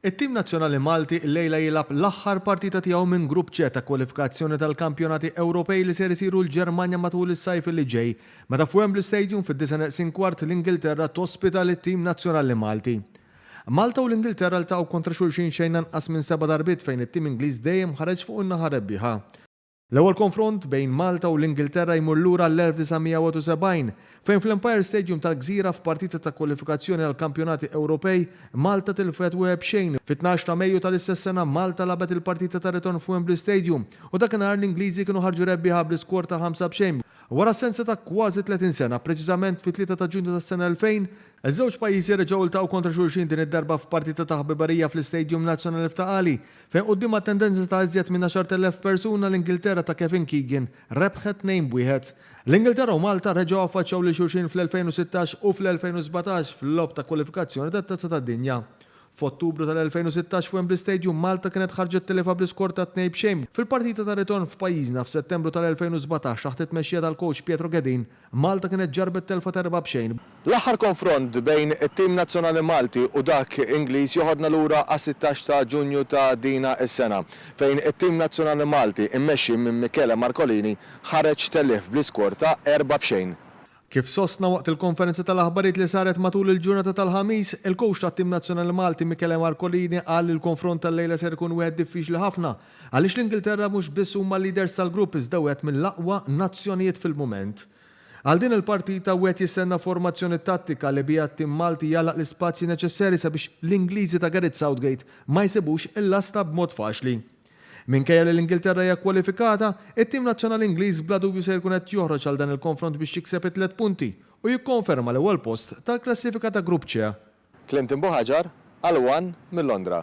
It-tim nazzjonali Malti llejla jilgħab l-aħħar partita tiegħu minn Grupp C ta' kwalifikazzjoni tal-Kampjonati Ewropej li ser isiru l-Ġermanja matul is-sajf li ġej, meta f'Wembley Stadium fid-disgħa neqsin kwart l-Ingilterra tospita lit-tim nazzjonali Malti. Malta u l-Ingilterra ltaqgħu kontra xulxin xejn anqas minn seba' darbiet fejn it-tim Ingliż dejjem ħareġ fuq in-naħa rebbieħa. L-ewwel konfront bejn Malta u l-Ingilterra jmur lura għall-1971, fejn fl-Empire Stadium tal-Gżira f'partita ta' kwalifikazzjoni għall-Kampjonati Ewropej, Malta tilfet wieħed b'xejn. Fit-tnax ta' Mejju tal-istess sena Malta lagħbet il-partita ta' ritorn f'Wembley Stadium u dakinhar l-Ingliżi kienu ħarġu rebbieħa bl-iskor ta' 5-0. Wara assenza ta' kważi 30 sena, preċiżament fit-3 ta' Ġunju tas-sena 2000, iż-żewġ pajjiżi reġgħu ltaqgħu kontra xulxin din id-darba f'partita ta' ħbiberija fl-Istadium Nazzjonali f'Ta' Qali, Fejn quddiem attendenza ta' iżjed minn 10,000 persuna l-Ingilterra ta' Kevin Keegan rebħet 2-1. L-Ingilterra u Malta reġgħu affaċċjaw lil xulxin fl-2016 u fl-2017 fl-logħob ta' kwalifikazzjoni tat-Tazza tad-Dinja. F'Ottubru tal-2016 f'Wembley Stadium Malta kienet ħarġet teliefa bl-iskor ta' 2-0. Fil-partita ta' ritorn f'pajjiżna f'Settembru tal-2017 taħt it-tmexxija tal-kowċ Pietro Ghedin, Malta kienet ġarrbet telfa ta' 4-0. L-aħħar konfront bejn it-tim nazzjonali Malti u dak Ingliż joħodna lura għas-16 ta' Ġunju ta' dina s-sena, fejn it-tim nazzjonali Malti mmexxi minn Michele Marcolini ħareġ tellief bl-iskor ta' 4-0. Kif sostna waqt il-konferenza tal-aħbarijiet li saret matul il-ġurnata tal-Ħamis, il-kowċ tat-tim nazzjonali Malti Michele Marcolini qal li l-konfront tal-lejla ser ikun wieħed diffiċli ħafna għaliex l-Ingilterra mhux biss huma l-leaders tal-grupp iżda wieħed mill-aqwa nazzjonijiet fil-mument. Għal din il-partita wieħed jistenna formazzjoni tattika li biha t-tim Malti jagħlaq l-ispazji neċessarji sabiex l-Ingliżi ta' Gareth Southgate ma jsibux il-lasta b'mod faċli. Minkejja li l-Ingilterra hija kwalifikata, it-tim nazzjonali Ingliż bla dubju ser jkun qed joħroġ għal dan il-konfront biex jikseb it-tlett punti u jikkonferma l-ewwel post tal-klassifika ta' Grupp C. Clinton Buhagiar għal one minn Londra.